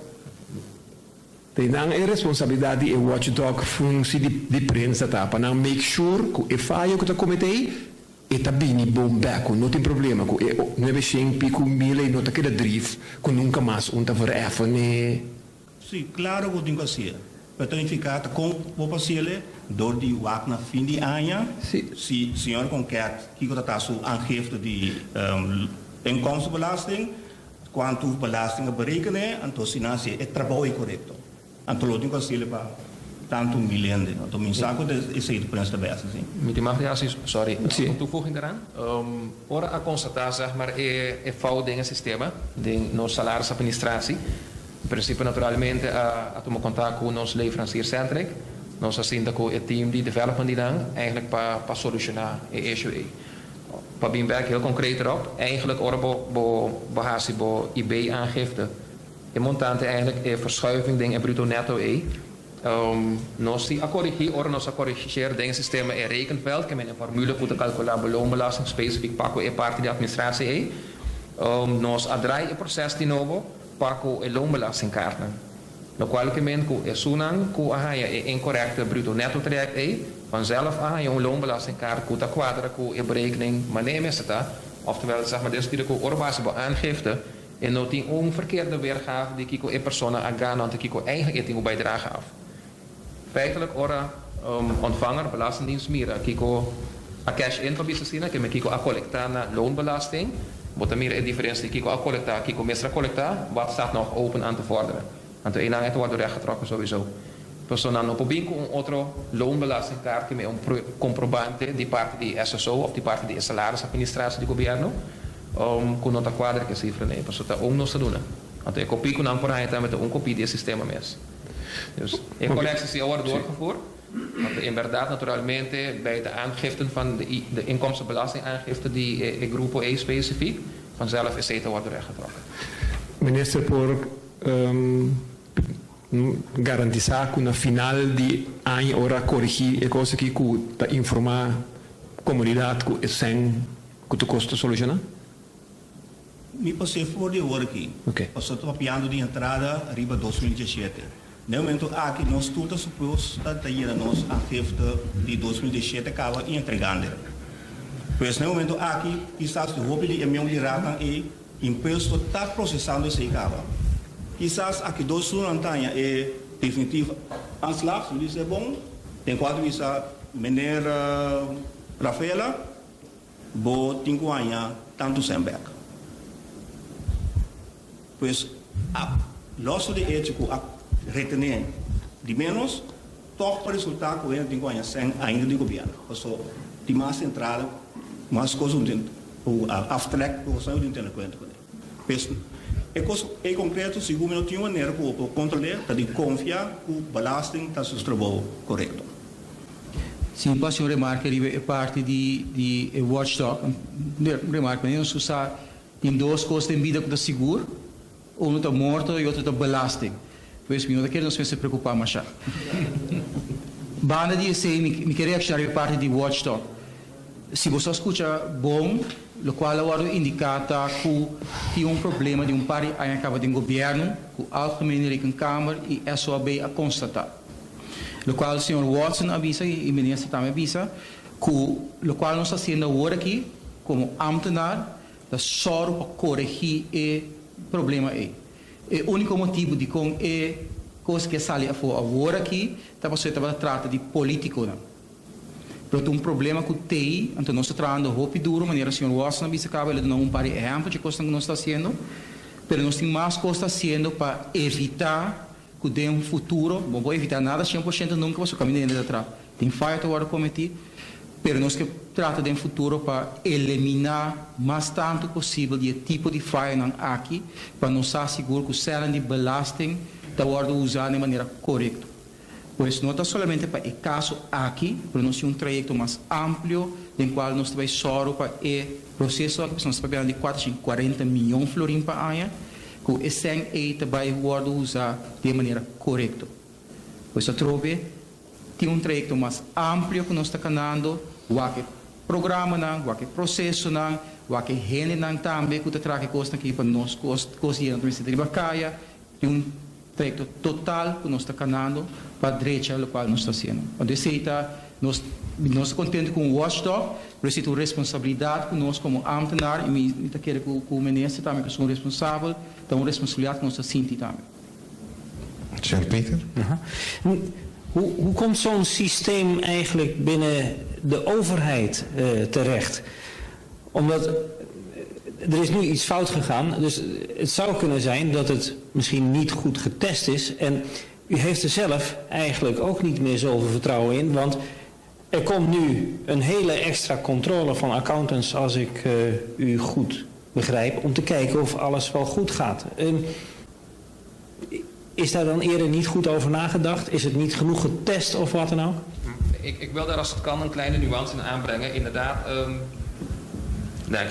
Te nan e responsabilidat di e watchdog funsi di prensa ta pa nan make sure ku e fayo ku ta kometé ei E ta bini bon bek ku no tin problema ku e nuebe shen piku mil ei no ta keda drif ku nunka mas un ta vereffen e. Sí, klaro ku tin ku hasié. Pero ta nifiká ta kon bo por hasiel dor di wak na fin di aña si señor Konket kiko ta ta su aangifte di inkomstenbelasting, kuantu belasting a berekené, anto si nan hasié e trabou ei korekto. Anto lo tin ku hasiel pa tantu mil hende. Anto mi sa ku esei ta prensa ta bes asin. Mi tin mag di hasi, sorry, un toevoeging daaraan. Ora a konstatá zeg maar e fout den e sistema, den nos salarisadministratie, in principe naturalmente a tuma kontak ku nos leverancier Centric. Nos a sinta ku e team di development di nan eigenlijk pa pa solushoná e issue ei. Pa bin bèk heel konkreet erop, eigenlijk ora bo bo bo hasi bo IB aangifte, e montante eigenlijk e verschuiving den e bruto netto ei, nos si a korigí ora nos a korigeer den e sistema e rekenveld, ke men e formule ku ta kalkulá bo loonbelasting spesifik pa ku e parti di administratie ei, nos a draai e proses di nobo pa ku e loonbelastingkaartnan. Lokual ke men ku esunnan ku a haña e inkorekte bruto netto traject ei, vanzelf a haña un loonbelastingkaart ku ta kuadra ku e berekening manera e mester ta, oftewel zeg maar den sentido ku ora bo hasi bo aangifte e no tin un verkeerde weergave di kiko e persona a gana anto kiko eigenlijk e tin ku bijdrage af. Feitelijk ora ontvanger, belastingdienst, mira kiko a cash in pa bisa asina, ke men kiko a kolekta na loonbelasting, bo ta mira e diferensia di kiko a kolekta, kiko mester a kolekta, wat staat nog open aan te vorderen. Anto einan e ta wòrdu rechtgetrokken sowieso. Pasobra nan no por bin ku un otro loonbelastingkaart ke men un komprobante di parti di SSO òf di parti di e salarisadministratie di gobièrnu ku no ta kuadra ku e sifranan ei, pasobra ta un nos ta duna. Anto e kopie ku nan por haña tambe ta un kopie di e sistema mes. Dus e korektie si a wòrdu doorgevoerd, want in bèrdat naturalmente bij de aangiften van de de inkomstenbelastingaangifte di e grupo ei spesifiek, vanzelf esei ta wòrdu rechtgetrokken. Minister por garantisá ku na final di aña ora a korigí e kos aki ku ta informá komunidat ku e sèn ku ta kos ta solushoná? Mi pas'é for di awor aki. Pasobra ta papiando di entrada riba 2017. Na e momento aki nos tur ta supos ta ta yena nos aangifte di 2017 kaba i entregando. Pues na e momento aki kisas di hopi di e mion di ratnan ei impuesto ta prosesando esei kaba. Kisas aki dos luna nan ta haña e definitief aanslag, mi bisa e bon, den kua ta bisa meneer Rafaela, Bo tin ku haña tantu sèn bèk. Pues, a lòs di echo ku a retené di ménos, tòg por resultá ku hende tin ku haña sèn ainda di gobièrnu. Pasobra tin mas entrada, mas kos ku tin ku a aftrèk ku kosnan ku tin tene kuenta kuné. Pues, e kos ei konkreto sigur mi no tin un manera ku bo por kontrol'é, ta di konfia ku belasting ta hasi su trabou korekto. Si mi por hasi un remarke riba e parti di di e watchdog, un remarke, manera nos sa tin dos kos den bida ku ta sigur, unu ta morto i otro ta belasting. Pues mi no ta kere nos mester preokupá mashá. Banda di esei mi mi ke reakshoná riba e parti di watchdog. Si boso a skucha bon, lokual a wòrdu indiká ta ku tin un problema di un par di aña kaba den gobièrnu ku Algemene Rekenkamer i SOAB a konstatá. Lokual señor Watson a bisa i minister tambe a bisa ku lokual nos ta hasiendo awor aki komo ámtenar ta sòru pa koregí e problema ei. E úniko motibu dikon e kos ke sali afó awor aki ta pasobra e tabata trata di polítikonan. Pero ta un problema ku tei, anto nos ta trahando hopi duro, manera señor Watson a bisa kaba, el a duna un par di ehèmpel dje kosnan ku nos ta hasiendo, pero nos tin mas kos ta hasiendo pa evitá ku den un futuro, bo no por evitá nada 100% nunka pasobra kaminda hende ta traha, tin faya ta wòrdu kometí, pero nos ke trata den futuro pa eleminá mas tantu posibel di e tipo di fayanan aki pa nos sa sigur ku sèlnan di belasting ta wòrdu usá na e manera korekto. Pues no ta solamente pa e kaso aki, pero nos tin un trayekto mas amplio den kual nos ta bai sòru pa e proseso aki, pasobra nos ta papiando di 440 mion florin pa aña, ku e sèn ei ta bai wòrdu usá di e manera korekto. Pues atrobe tin un trayekto mas amplio ku nos ta kanando, wak e programanan, wak e prosesonan, wak e hendenan tambe ku ta traha e kosnan aki pa nos kos kos yena ta mester ta riba kaya. Tin un trayecto total cu nos ta canando pa drecha locual nos ta haciendo. Anto esey ta nos nos ta contento cu un watchdog, pero esey ta un responsabilidad cu nos como ambtenaar y mi ta kere cu cu minister tambe cu esun responsabel, ta un responsabilidad cu nos ta sinti tambe. Señor Peter. Hoe, hoe komt zo'n systeem eigenlijk binnen de overheid terecht? Omdat er is nu iets fout gegaan, dus het zou kunnen zijn dat het misschien niet goed getest is. En u heeft er zelf eigenlijk ook niet meer zoveel vertrouwen in, want er komt nu een hele extra controle van accountants, als ik uh, u goed begrijp, om te kijken of alles wel goed gaat. Uh, Is daar dan eerder niet goed over nagedacht? Is het niet genoeg getest of wat dan ook? Ik wil daar als het kan een kleine nuance in aanbrengen. Inderdaad, nee,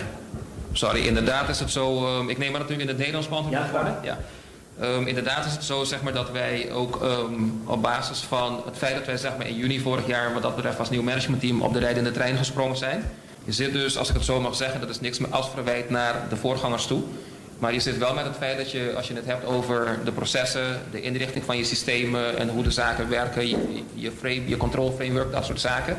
sorry, inderdaad is het zo, ik neem aan dat u in het Nederlands beantwoord moet worden. Ja. Inderdaad is het zo, zeg maar, dat wij ook op basis van het feit dat wij, zeg maar, in juni vorig jaar wat dat betreft als nieuw managementteam op de rijdende trein gesprongen zijn. Je zit dus, als ik het zo mag zeggen, dat is niks meer als verwijt naar de voorgangers toe. Maar je zit wel met het feit dat je, als je het hebt over de processen, de inrichting van je systemen en hoe de zaken werken, je frame, je control framework, dat soort zaken,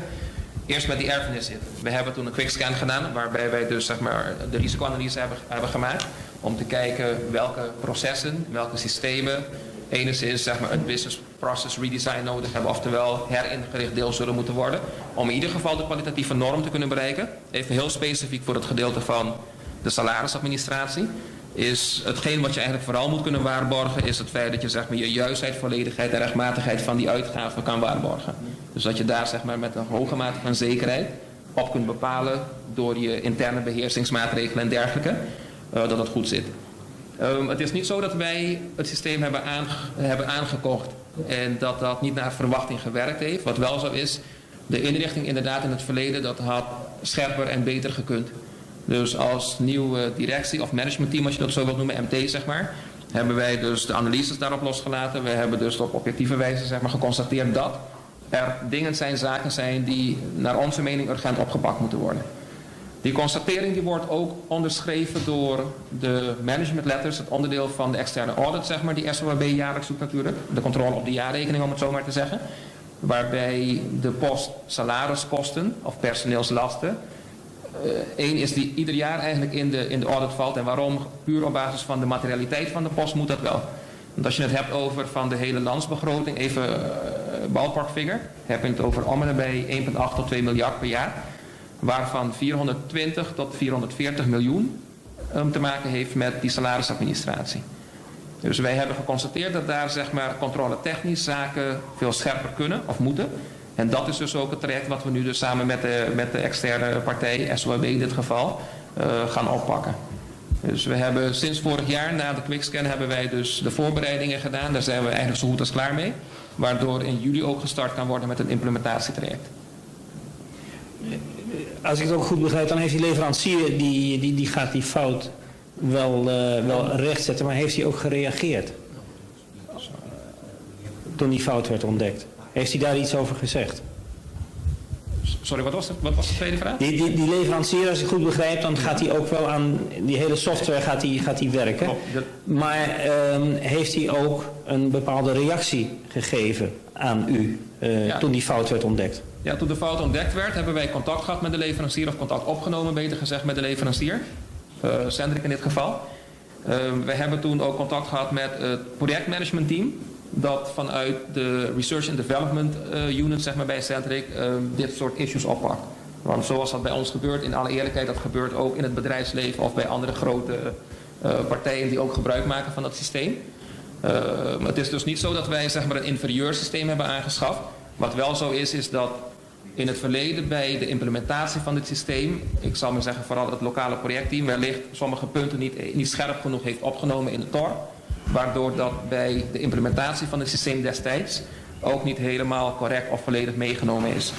eerst met die erfenis zit. We hebben toen een quick scan gedaan, waarbij wij dus, zeg maar, de risicoanalyse hebben gemaakt om te kijken welke processen, welke systemen enigszins, zeg maar, een business process redesign nodig hebben, oftewel heringericht deel zullen moeten worden, om in ieder geval de kwalitatieve norm te kunnen bereiken. Even heel specifiek voor het gedeelte van de salarisadministratie is hetgeen wat je eigenlijk vooral moet kunnen waarborgen, is het feit dat je, zeg maar, je juistheid, volledigheid en rechtmatigheid van die uitgaven kan waarborgen. Dus dat je daar, zeg maar, met een hoge mate van zekerheid op kunt bepalen door je interne beheersingsmaatregelen en dergelijke, dat het goed zit. Het is niet zo dat wij het systeem hebben aangekocht en dat dat niet naar verwachting gewerkt heeft. Wat wel zo is, de inrichting inderdaad in het verleden, dat had scherper en beter gekund. Dus als nieuwe directie of managementteam, als je dat zo wilt noemen, MT zeg maar, hebben wij dus de analyses daarop losgelaten. We hebben dus op objectieve wijze, zeg maar, geconstateerd dat er dingen zijn, zaken zijn die naar onze mening urgent opgepakt moeten worden. Die constatering die wordt ook onderschreven door de management letters, het onderdeel van de externe audit, zeg maar, die SOAB jaarlijks doet natuurlijk. De controle op de jaarrekening, om het zo maar te zeggen. Waarbij de post salariskosten of personeelslasten één is die ieder jaar eigenlijk in de audit valt. En waarom? Puur op basis van de materialiteit van de post moet dat wel. Want als je het hebt over van de hele landsbegroting, even ballpark figure, heb je het over om en nabij 1,8 tot 2 miljard per jaar. Waarvan 420 tot 440 miljoen te maken heeft met die salarisadministratie. Dus wij hebben geconstateerd dat daar, zeg maar, controle-technisch zaken veel scherper kunnen of moeten. En dat is dus ook het traject wat we nu dus samen met de externe partij, SOAB in dit geval, gaan oppakken. Dus we hebben sinds vorig jaar, na de quickscan, hebben wij dus de voorbereidingen gedaan. Daar zijn we eigenlijk zo goed als klaar mee. Waardoor in juli ook gestart kan worden met een implementatietraject. Als ik het ook goed begrijp, dan heeft die leverancier, die gaat die fout wel rechtzetten. Maar heeft hij ook gereageerd? Toen die fout werd ontdekt. Heeft hij daar iets over gezegd? Sorry, wat was de tweede vraag? Die leverancier, als ik goed begrijp, dan gaat hij ook wel aan die hele software gaat hij werken. Klopt. Maar heeft hij ook een bepaalde reactie gegeven aan u toen die fout werd ontdekt? Ja, toen de fout ontdekt werd, hebben wij contact gehad met de leverancier, of contact opgenomen, beter gezegd, met de leverancier. Centric in dit geval. We hebben toen ook contact gehad met het projectmanagementteam dat vanuit de Research and Development Unit, zeg maar, bij Centric dit soort issues oppakt. Want zoals dat bij ons gebeurt, in alle eerlijkheid, dat gebeurt ook in het bedrijfsleven of bij andere grote partijen die ook gebruik maken van dat systeem. Het is dus niet zo dat wij, zeg maar, een inferieur systeem hebben aangeschaft. Wat wel zo is, is dat in het verleden bij de implementatie van dit systeem, ik zal maar zeggen vooral het lokale projectteam, wellicht sommige punten niet scherp genoeg heeft opgenomen in de TOR. Waardoor dat bij de implementatie van het systeem destijds ook niet helemaal correct of volledig meegenomen is.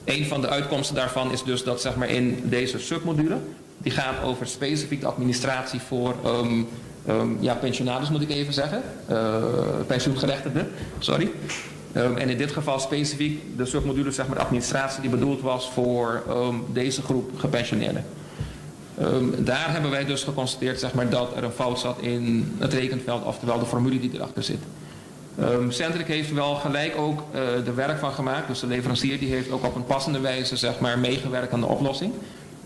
Een van de uitkomsten daarvan is dus dat, zeg maar, in deze submodule, die gaat over specifiek de administratie voor ja, pensionaris moet ik even zeggen, pensioengerechtigden, sorry. En in dit geval specifiek de submodule, zeg maar, de administratie die bedoeld was voor deze groep gepensioneerden. Daar hebben wij dus geconstateerd, zeg maar, dat er een fout zat in het rekenveld, oftewel de formule die erachter zit. Centric heeft wel gelijk ook er werk van gemaakt, dus de leverancier die heeft ook op een passende wijze, zeg maar, meegewerkt aan de oplossing.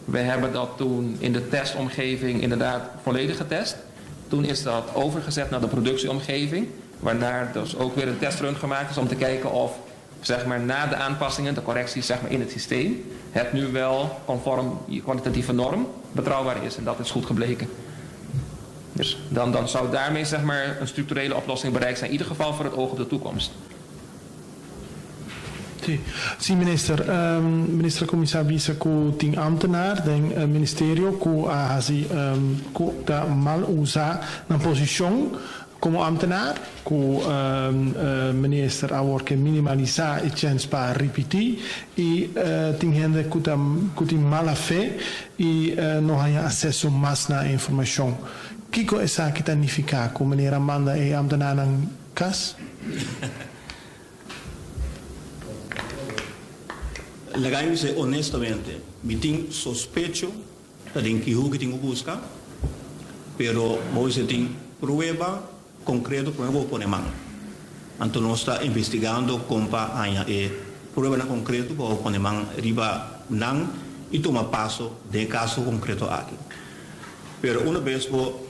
We hebben dat toen in de testomgeving inderdaad volledig getest. Toen is dat overgezet naar de productieomgeving, waarna dus ook weer een testrun gemaakt is om te kijken of, zeg maar, na de aanpassingen, de correcties, zeg maar, in het systeem, het nu wel conform je kwalitatieve norm betrouwbaar is. En dat is goed gebleken. Dus dan zou daarmee, zeg maar, een structurele oplossing bereikt zijn, in ieder geval voor het oog op de toekomst. Si, minister. Minister kuminsá bisa ku tin ambtenaar den ministerio ku a hasi ku ta mal usa nan posishon. Komo ambtenaar ku minister awor ke minimalisá e chèns pa ripití i tin hende ku ta ku tin mala fe i no haña aseso mas na e informashon. Kiko esaki ta nifiká ku meneer a manda e ambtenaarnan kas? Laga mi bisa honestamente, mi tin sospecho Ta den ki hoek tin ku buska, pero bo mester tin prueba konkreto prome bo pone man. Anto nos ta investigando kon pa haña e pruebanan konkreto pa bo pone man riba nan i tuma paso den e kaso konkreto aki. Pero una bes bo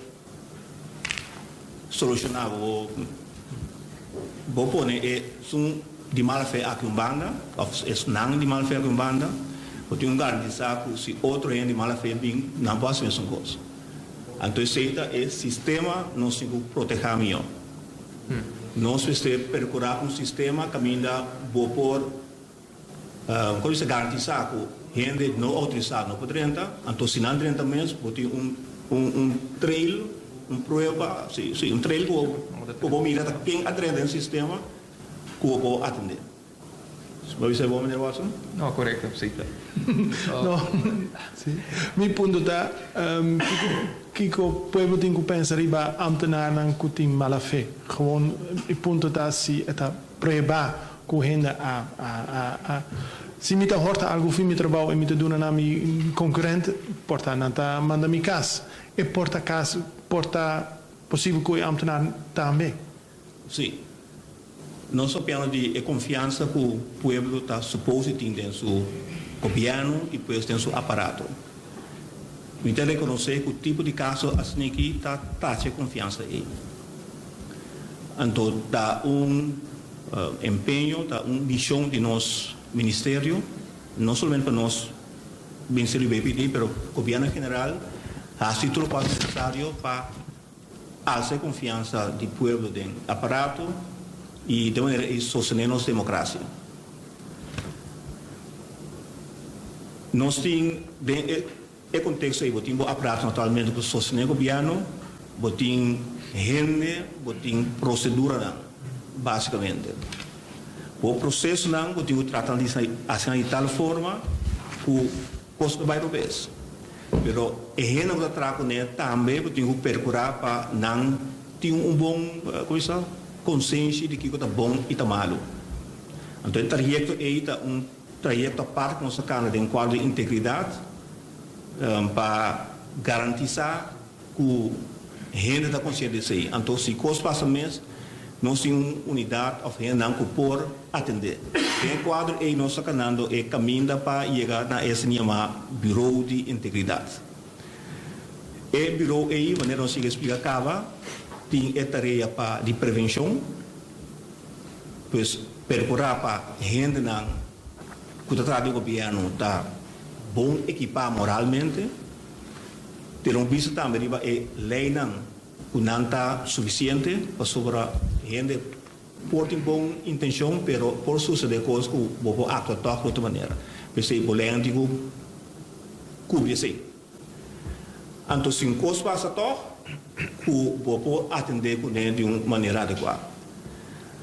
solushoná bo bo pone esun di mala fe aki un banda òf esnan di mala fe aki un banda, bo tin ku garantisá ku si otro hende di mala fe bin nan por hasi mesun kos. Anto esei ta e sistema nos tin ku protehá mihó. Nos mester perkurá un sistema kaminda bo por Kon bisa garantisá ku hende no outorisá no por drenta? Anto si nan drenta mes bo tin un un trail, un prueba, si si un trail ku bo por mira ta ken a drenta den sistema ku bo por atendé. Bo bisa e bon meneer Watson? No, korekto, si. No, si. Mi punto ta kiko kiko pueblo tin ku pensa riba ambtenaarnan ku tin mala fe? Gewoon e punto ta si e ta prueba Ku hende a a a Si mi ta horta algu fin mi trabou i mi ta duna na mi konkurent, por ta nan ta manda mi kas. E por ta kas, por ta posibel ku e ambtenaar tambe. Sí. Nos papiando di e konfiansa ku pueblo ta supos di tin den su gobièrnu i pues den su aparato. Mi ta rekonosé ku tipo di kaso asin'aki ta tacha e konfiansa ei. Anto ta un empeño, ta un mishon di nos ministerio, no solamente pa nos Ministerio di BPD, pero Gobierno en general, hasi tur lokual nesesario pa alsa e konfiansa di pueblo den aparato i den manera ei sostené nos demokrasia. Nos tin den e. E konteksto ei bo tin bo aparato naturalmente ku sostené gobièrnu, bo tin hende, bo tin proseduranan básikamente. Bo prosesonan bo tin ku trata di hasi nan di tal forma ku kos no bai robes. Pero e hende ku ta traha kuné tambe bo tin ku perkurá pa nan tin un bon komo bisa konsenshi di kiko ta bon i ta malu. Anto e trayekto ei ta un. Trayekto apart ku nos ta kana den kuadro di integridat pa garantisá ku hende ta konsiente di esei. Anto si kos pasa mes, nos tin un unidat òf hendenan ku por atendé. Den e kuadro ei nos ta kanando e kaminda pa yega na e asina yamá Buro di Integridat. E buro ei, manera nos sigue splika kaba, tin e tarea pa di prevenshon. Pues percura pa hendenan cu ta traha den gobierno ta bon equipa moralmente, pero un bista tambe riba e leynan cu nan ta suficiente pasobra hende por tin bon intencion pero por sucede cos cu bo por actua toch di otro manera. P'esey bo leynan tin cu cubri esey. Anto si un kos pasa tòg, ku bo por atendé kuné di un manera adekuá.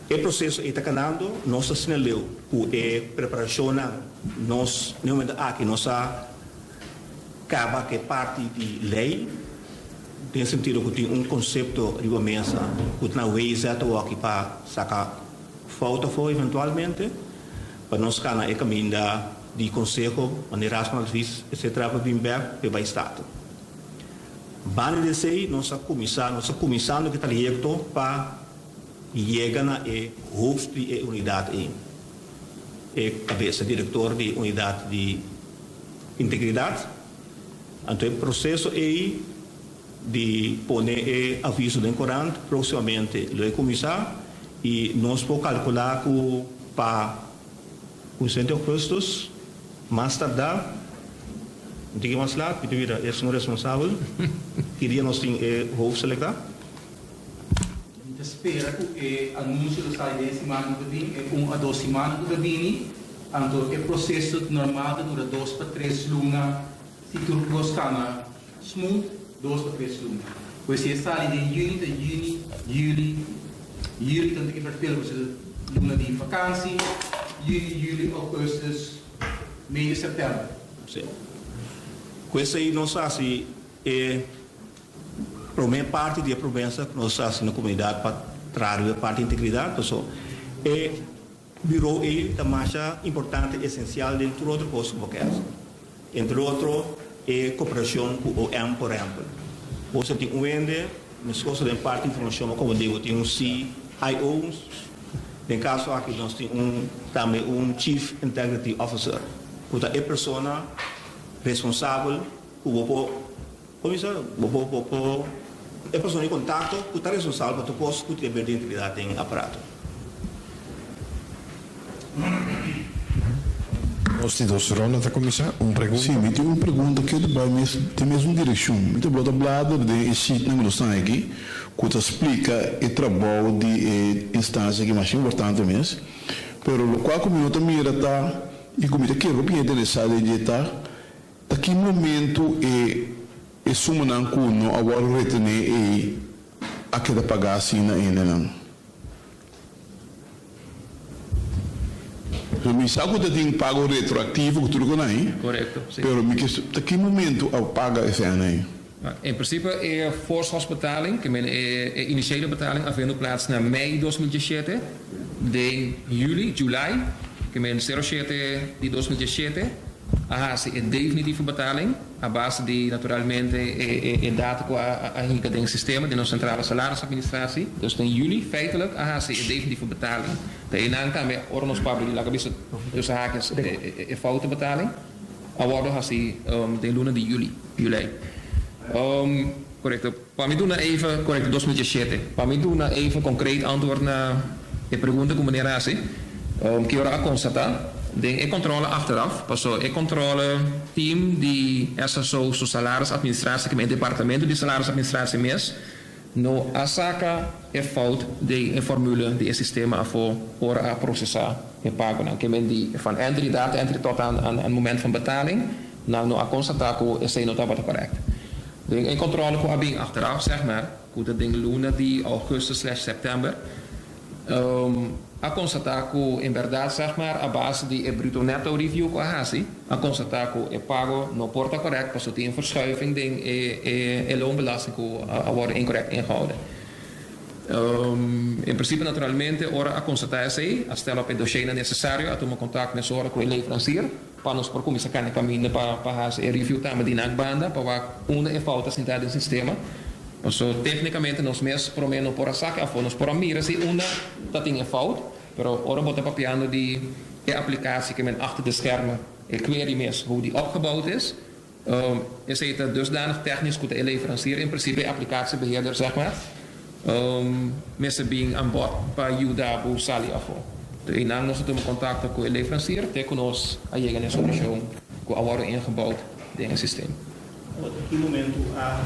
E proseso ei ta kanando, nos ta asina leu ku e preparashonnan. Nos, na e momento aki nos a kaba ku e parti di lei, den sentido ku tin un konsepto riba mesa ku ta na WZ awor aki pa saka fout afó eventualmente, pa nos kana e kaminda. Di konseho, manera Raad van Advies etcetera pa bin bek p'e bai Staten. Banda di esei nos a kuminsá, nos ta kuminsando ku e trayekto pa yega na e hoofd di e unidat ei, e kabes, e direktor di unidat di integridat. Anto e proseso ei di pone e aviso den korant próksimamente lo e kuminsá i nos por kalkulá ku pa Kunsente Augustus, mas tardá, un tiki mas lat, mi ta bira esun responsabel. Ki dia nos tin e hoofdselecta? Mi ta spera ku e anunsio lo sali den e siman ku ta bini, e un a dos simannan ku ta bini. Anto e proseso normal ta dura dos pa tres luna si tur kos kana smooth, dos pa tres luna. Pues si e sali den yüni ta yüni, yüli, yüli ta un tiki ferfeel pasobra ta luna di vakansi, yüni, yüli, ougùstus, medio sèptèmber. Sí. Ku esei nos hasi e promé parti di e promesa ku nos hasi na komunidat pa traha riba e parti di integridat, pasobra e Bureau ei ta masha importante, esensial den tur otro kos ku bo ke hasi. Entre otro e koperashon ku OM por ehèmpel. Bo sa tin un hende, meskos den parti informashon bo komo di bo tin un CIO, den kaso aki nos tin un tambe un Chief Integrity Officer ku ta e persona responsabel ku bo por kuminsá bo por bo por e persona di kontakto ku ta responsabel pa tur kos ku tin e ber di integridat den aparato. Nos di dos ronda ta kuminsá. Un pregunta. Sí, mi tin un pregunta ke ta bai mes den mesun direkshon. Mi ta blota blader den e sheetnan ku nos ta aki ku ta splika e trabou di e instansia aki masha importante mes. Pero lokual ku mi no ta mira ta i ku mi ta kere hopi interesá den dje ta Ta ki momento e e sumanan ku no a wòrdu retené ei a keda pagá asina hendenan? So mi sa ku ta tin pago retroaktivo ku tur ku nan ei, Korekto, si. pero mi ke ta ki momento a paga esei ei? In prinsipe e voorschotbetaling, ke men e e inisiële betaling a vindu plaats na mei 2017, den juli, july, ke men sero shete di 2017, a hasi e definitieve betaling a base di naturalmente e e data ku a a hinka den sistema den nos sentrale salarisadministratie. Dus den juli feitelijk a hasi e definitieve betaling. Ta einan tambe ora nos papia di laga bisa tussen haakjes e e foute betaling a wordo hasi den luna di juli, julij. Korekto. Pa mi duna even, korekto, 2017. Pa mi duna even konkreet antwoord na e pregunta ku meneer hasi, ki ora a konstatá den e kontrole achteraf, paso e kontrole team di SSO su salaris administratie, e departamento di salaris administratie mes no a saka e fout den e formule di e sistema afó ora a prosesá e pagonan. Ke men di van entry data entry tot aan aan moment van betaling nan no a konstatá ku esei no tabata korèkt. Den e kontrole ku a bin achteraf zeg maar, ku ta den luna di augustus slash sèptèmber, a konstatá ku en bèrdat zeg maar a base di e bruto netto review ku a hasi, a konstatá ku e pago no por ta korèkt pasobra tin un verschuiving den e e loonbelasting ku a wòrdu inkorèkt ingehouden. En prinsipio naturalmente ora a konstatá esei, a stèl op e dosheinan nesesario, a tuma kontakt mesora ku e leverancier pa nos por kuminsá kende kaminda pa pa hasi e review tambe di nan banda pa wak unda e fout ta sintá den sistema. Paso téknikamente nos mes promé no por a saka afó, nos por a mira si unda ta tin e fout, pero ora bo ta papiando di e aplikatie ke men achter de schermen, e query mes, hoe die opgebouwd is, esei ta dusdanig technisch ku ta e leverancier, in principe e applicatiebeheerder zeg maar, mester bin aan bod pa yuda bo sali afó. Einan nos a tuma kontakto ku e leverancier te ku nos a yega na e solushon ku a wòrdu ingebouwd den e sistema. Ot ki momentu a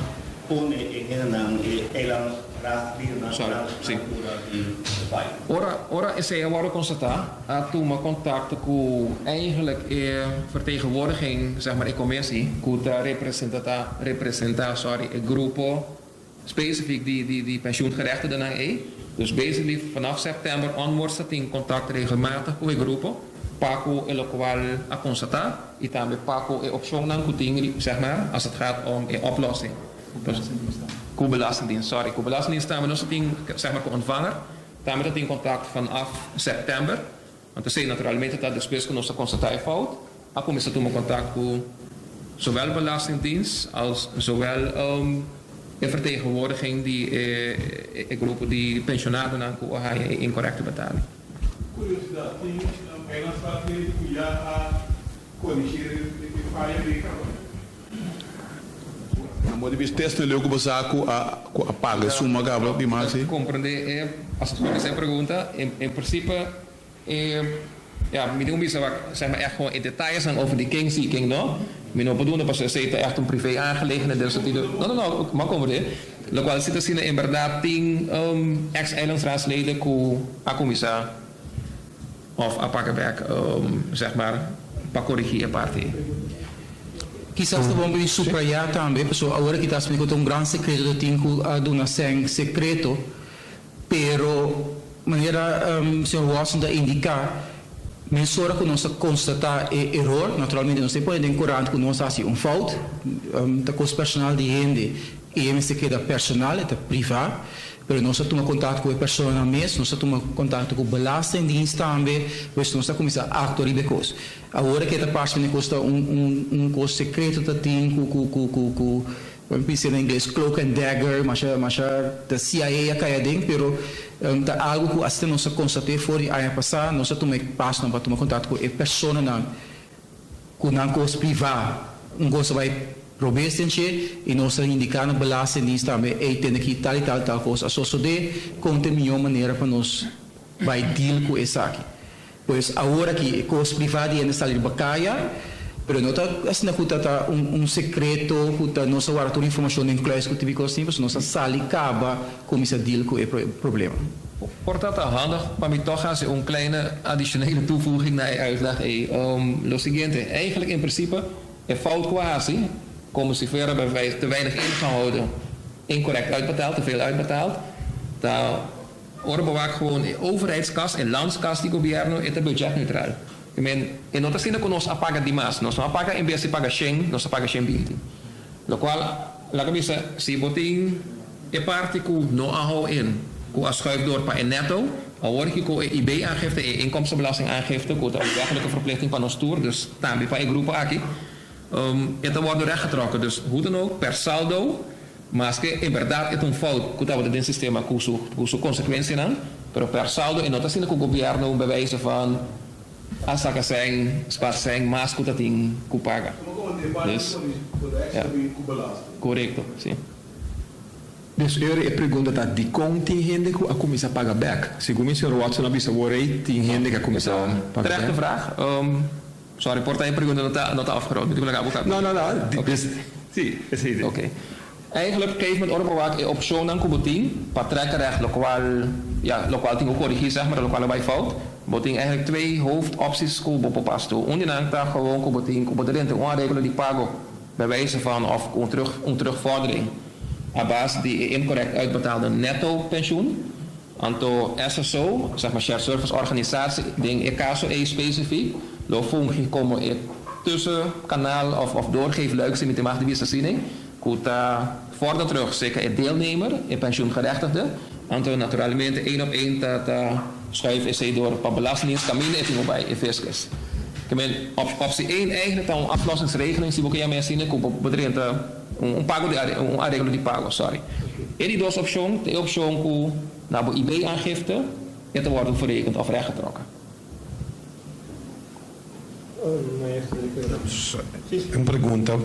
pone e hendenan e eilandsraadsliedennan Sorry, na sí. altura di e faya? Ora, ora esei a wòrdu konstatá, a tuma kontakto ku eigenlijk e vertegenwoordiging, zeg maar e commissie, ku ta representata, representá, sorry, e grupo spesifik di, di, di pensioengerechtigdennan ei. Dus basically vanaf september onwards ta tin kontakt regelmatig ku e grupo pa ku e lokual a konstatá i tambe pa ku e opshonnan ku tin, zeg maar, as het gaat om e oplossing. Ku Belastingdienst, sorry, ku Belastingdienst tambe nos ta tin, zeg maar, ku ontvanger tambe ta tin kontakt vanaf september. Want esei naturalmente ta despues ku nos a konstatá e fout, a kuminsá tuma kontakt ku zowel Belastingdienst als zowel e vertegenwoordiging di e grupo di penshonadonan ku a haña e inkorekte betaling. Kuriosidat, tin eilandsraadsleden ku ya a korigir e faya den kaba? Na modo di bista test na leu ku bo sa ku a ku a paga e suma kaba di mas ei. Komprende e as het goed is e pregunta. En prinsipe e ja mi tin ku bisa wak zeg maar echt gewoon e detayesnan over di ken si ken no. Mi no por duna pasobra esei ta echt un privé aangelegenheid den sentido no no no mi a komprende. Lokual si ta asina en bèrdat tin ex eilandsraadsleden ku a kuminsá of a paga bek zeg maar pa korigí e parti ei. Kisas ta bon pa mi subrayá tambe, pasobra awor aki ta splika ku ta un gran sekreto ta tin ku a duna sèn sekreto, pero manera señor Watson ta indiká, mesora ku nos a konstatá e eror, naturalmente nos ta pone den korant ku nos a hasi un fout, ta kos personal di hende i e mester keda personal, e ta privá. Pero nos a tuma kontakto ku e personanan mes, nos a tuma kontakto ku Belastingdienst tambe, pues nos a kuminsá aktua riba e kos. Awor ke ta parse mi kos ta un un un kos sekreto ta tin ku ku ku ku ku mi bisa na ingles cloak and dagger masha masha ta CIA a kai aden pero ta algu ku asina nos a konstaté for di aña pasá nos a tuma e pasonan pa tuma kontakto ku e personanan ku nan kos privá un kos a bai robes den dje i nos a indiká na Belastingdienst tambe ey tende ki tal i tal tal kos a sosodé kon ta e mihó manera pa nos bai deal ku esaki. Pues awor aki e kos privá di hende sali riba kaya, pero no ta asina ku ta ta un un sekreto ku ta nos a warda tur informashon den kluis ku tipi kos asina, pasobra nos a sali kaba kuminsá deal ku e problema. Por ta ta handig pa mi tòg hasi un kleine adishonele toevoeging na e uitleg ei. Lo siguiente, eigenlijk in principe e fout ku a hasi, komo si fuera bij wijze te weinig ingehouden, incorrect uitbetaald, te veel uitbetaald, ta Ora bo wak gewoon e overheidskas, e landskas di gobierno, e ta budgetneutraal. I men, e no ta asina ku nos a paga dimas. Nos no a paga en bes di paga shen, nos a paga shen binti. Lokual, laga bisa, si bo tin e parti ku no a hou in, ku a schuif door pa e netto, awor ki ku e IB-aangifte, e inkomstenbelastingaangifte, ku ta un wettelijke verplichting pa nos tur, dus tambe pa e grupo aki, e ta wòrdu rechtgetrokken. Dus hoe dan ook, per saldo, Maske en bèrdat e ta un fout ku tabata den sistema ku su ku su konsekuensianan, pero per saldo e no ta asina ku gobièrnu bei wijze van a saka sèn, spar sèn mas ku ta tin ku paga. Dus, ja. Korekto, si. Dus ora e pregunta ta dikon tin hende ku a kuminsá paga bèk? Segun mi señor Watson a bisa wor ei tin hende ku a kuminsá paga bèk. Terechte vraag. Sorry, por ta e pregunta no ta no ta afgerond. Mi tin ku laga bo kaba. No, no, no. Dus, si, esei ta. Oké. Eigenlijk geef men ora bo wak e opshonnan ku bo tin pa trekken recht lokual, ja, lokual tin ku korigí zeg maar, lokual a bai fout. Bo tin eigenlijk twee hoofdopties ku bo por pas toe. Un di nan ta gewoon ku bo tin ku bo ta drenta un areglo di pago bij wijze van of un terug un terugvordering a base di e incorrect uitbetaalde netto pensioen. Anto SSO, zeg maar Shared Service Organisatie, den e kaso ei spesifik, lo fungi komo e tussenkanaal of of doorgeefluik, si mi tin mag di bisa asina, ku ta vorder terug seka e deelnemer, e pensioengerechtigde. Anto naturalmente één op één ta ta schuif esei door pa Belastingdienst kaminda e tin ku bai, e fiscus. Ke men, op optie één eigenlijk ta un aflossingsregeling, si bo ke yama e asina, ku bo bo drenta un pago di un areglo di pago, sorry. E di dos opshon ta e opshon ku na bo IB-aangifte e ta wòrdu verrekend òf rechtgetrokken. Un pregunta.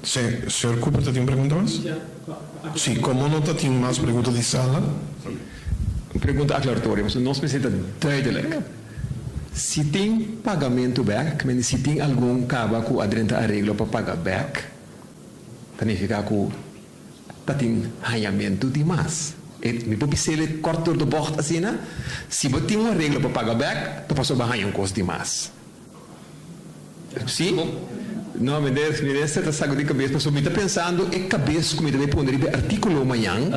Señor Cooper ta tin un pregunta mas? Si, komo no ta tin mas pregunta di sala. Un pregunta aclaratorio, pasobra nos mester ta duidelijk. Si tin pagamentu bek, si tin algun kaba ku a drenta areglo pa paga bek, Ta nifiká ku ta tin hañamentu di mas. E mi por bis'el kort door de bocht asina, si bo tin un areglo pa paga bèk, ta pasobra bo a haña un kos di mas. Sí? No, meneer, minister ta sakudi kabes pasobra mi ta pensando e kabes ku mi ta bai pone riba e artíkulo mañan.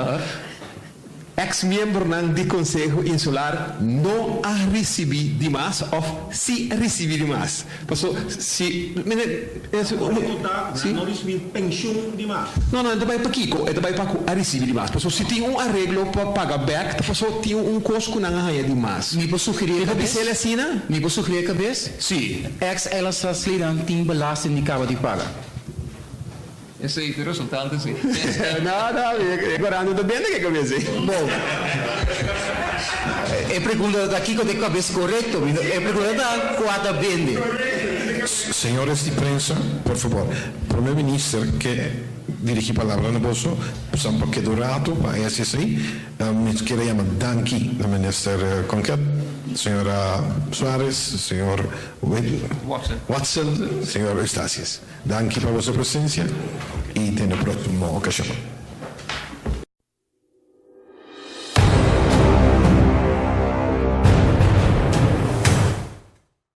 Ex miembronan di Konseho Insular no a risibí di mas òf sí a risibí di mas. Paso si mene Korekto ta nan no risibí penshun di mas. No no e ta bai pa kiko? E ta bai pa ku a risibí di mas. Paso si tin un areglo pa paga bèk ta paso tin un kos ku nan a haña di mas. Mi por sugerí e Mi por kabes? bis'el asina? Mi por sugerí e kabes? Sí. Ex eilandsraadsleden tin belasting di kaba di paga. Esei ta resultante si. No, no, e korant no ta bende ke kabes ei. Bon, e pregunta ta kiko ta e kabes korekto. Mi no, e pregunta ta kua ta bende. Señores di prensa, por fabor, Prome Minister ke dirigi palabra na boso, pasobra pa kedo rato pa hasi esei. Mi kier a yama danki na Minister Konket, señora Suarez, señor Watson, señor Eustatius. Danki pa boso presencia y te na proximo ocasion.